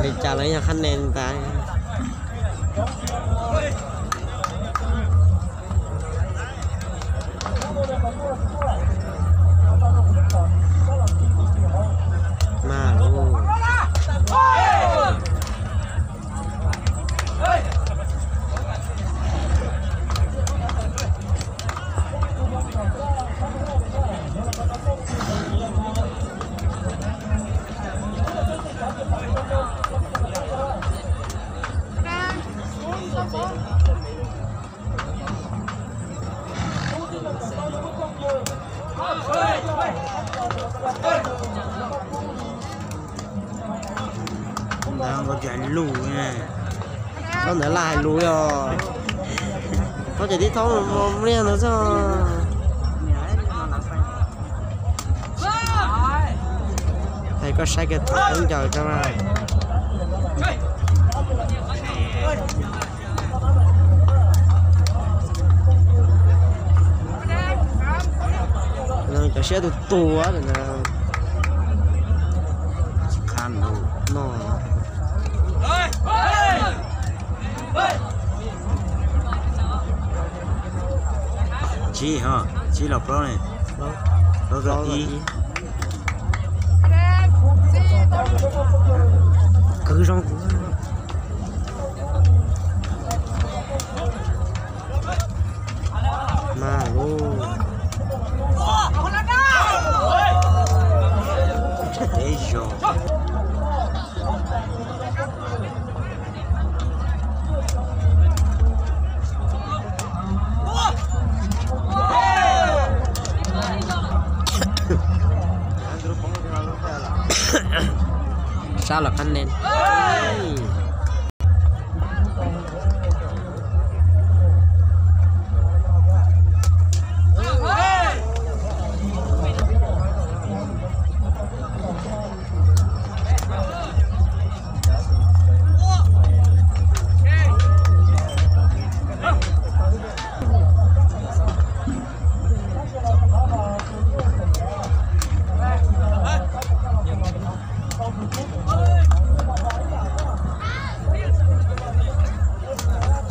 Li cas los yog qhab nen tas. Mas lus. Ntawd nkauj ces hais lus, koj ntawd laj hais lus os. Koj ces tib thaub mliag ntawd xwb. Thais koj saib kiag thaum khaub ncaws tso mas. Cov siab tu tu no. Tsib ho, tsib los plaub ne? Plaub los ib. Kwv zoo kuv. Mas lub. Peb zaug. Sab los qab nen.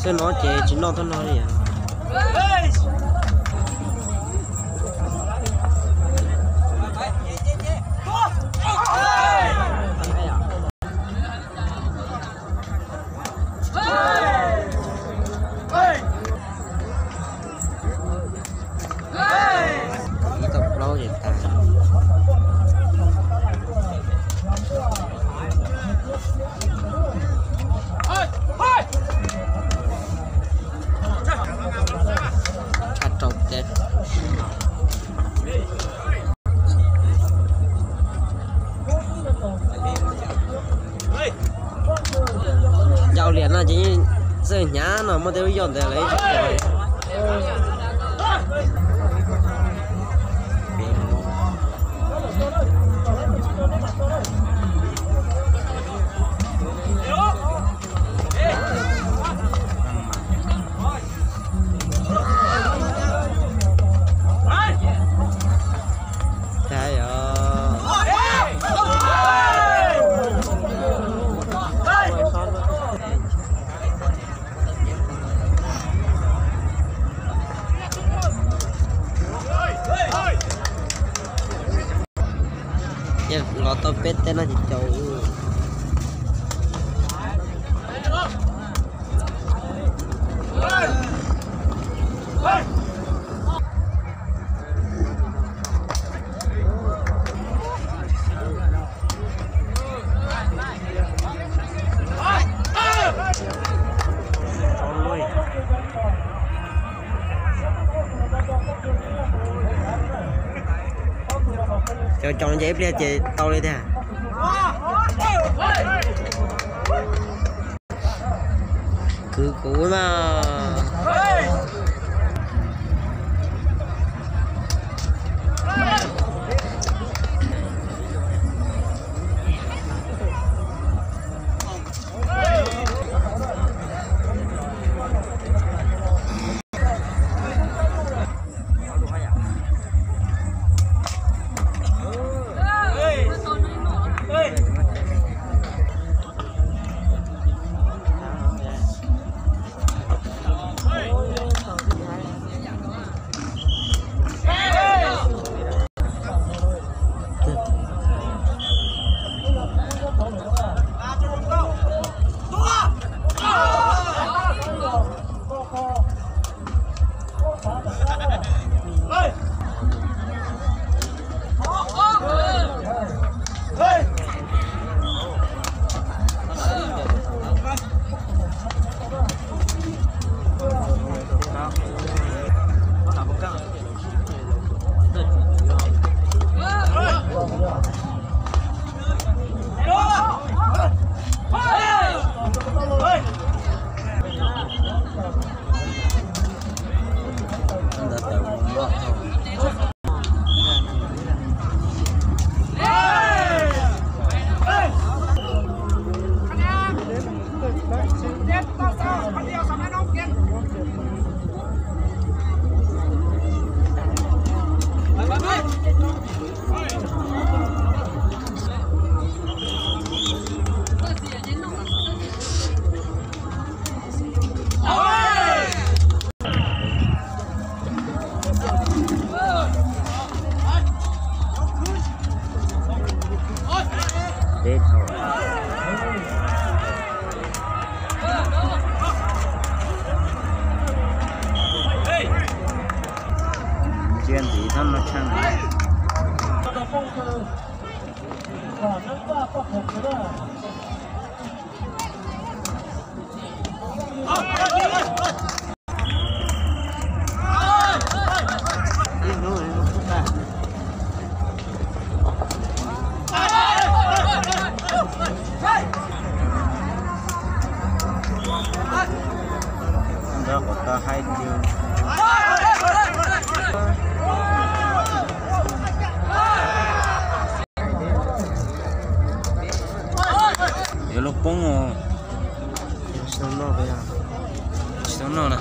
Xyoo no ces tsis noj tub no li os. Ib tau plaub ces tas. Tshaj rau teb. Yau liam no ces yeej txawj hnyav no muaj tej lub yoj ntawd lawv tsis pom. Los tau peb teb no ces caum. Cov coob ces ib pliag ces tau li tiag. Kwv kuv mas. Ntsia ntxiv thab no tshaj. Ntawd qhov tau hais tias, yuav luag poob os. Tsis tau noj na.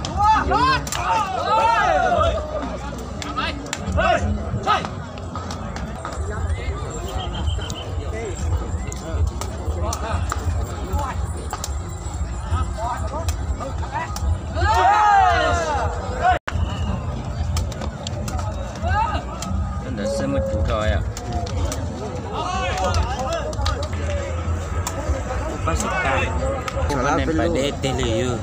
Ntawd xwb muaj cuv rau yom. Pab xub kas, pab neeg pais deb teg li yug.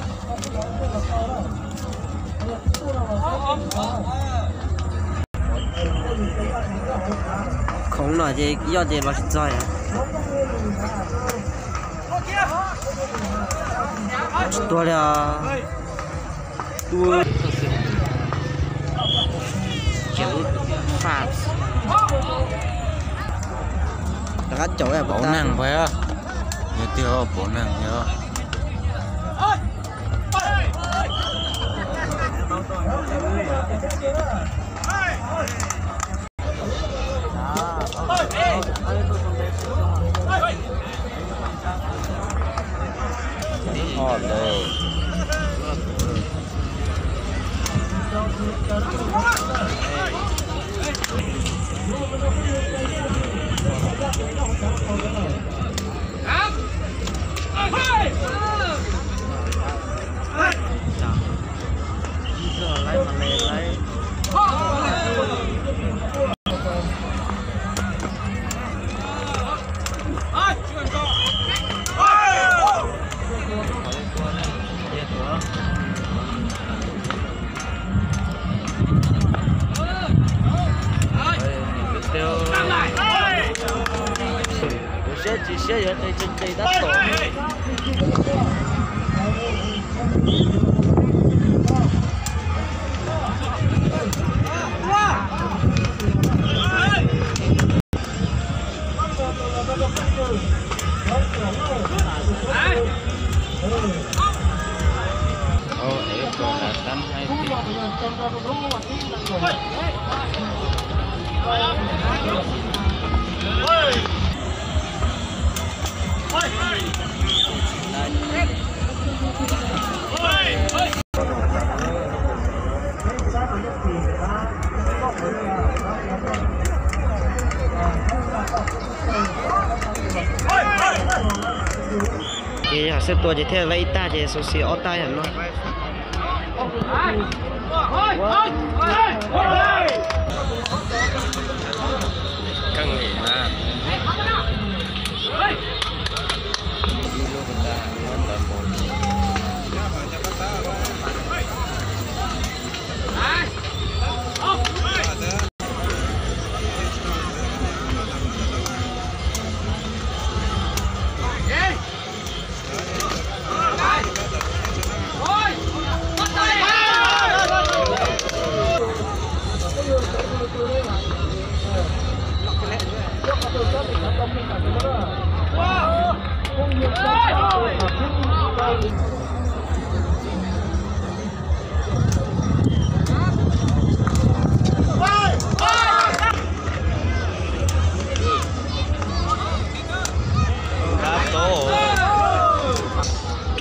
Khoov no ces yoj ces los tsis txog. Tsis tuag li os. Tua. Rov qab caum pauv neeg pais. Yog tiag pauv neeg thiab. Kuv siab tsis siab yuav tes tsis tes tab tom. Ces yog xwb tua ces thiaj li ib tag ces xu xi ob tag yom no.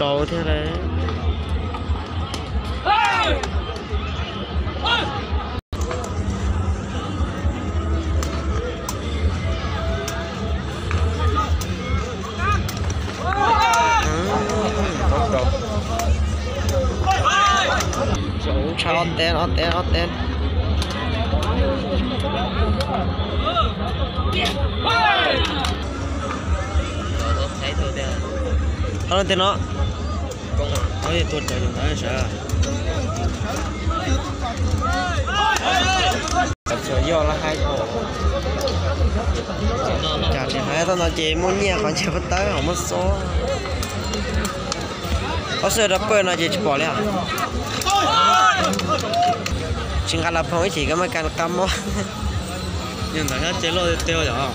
Rau thiab lauj. Tshaj ob ten, ob ten, ob ten. Ntawm no, tua rawv yus ntawd sav. Txhua yog lawv hais, cas tsis hais tau no ces muaj nyiaj qhov nyiaj puas tawb ho muab xob. Ob sij rau pawg no ces tsis pom li os. Tsis nqa las phoo ib chim koj muab kas qab mob. Yog ntawd ces loj tiag yom.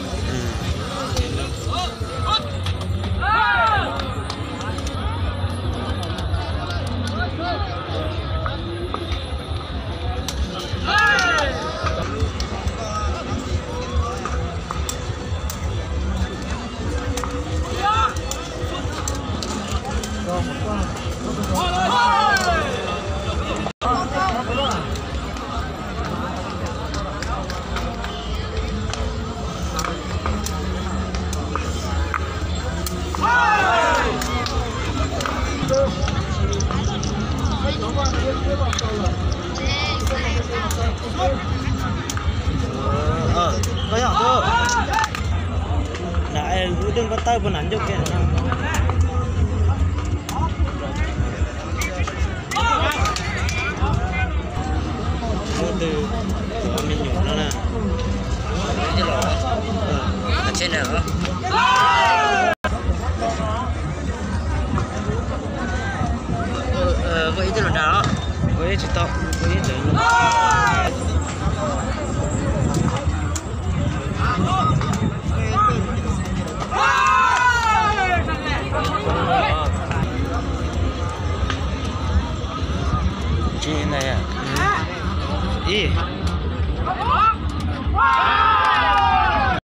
Lub twg npaj tawb puas nam ncauj kiag no. Muaj twg, me nyuam no na. Ua ib tug los dag os. Ua ib tsis tau, ua ib tug. Tsis ntawd ib.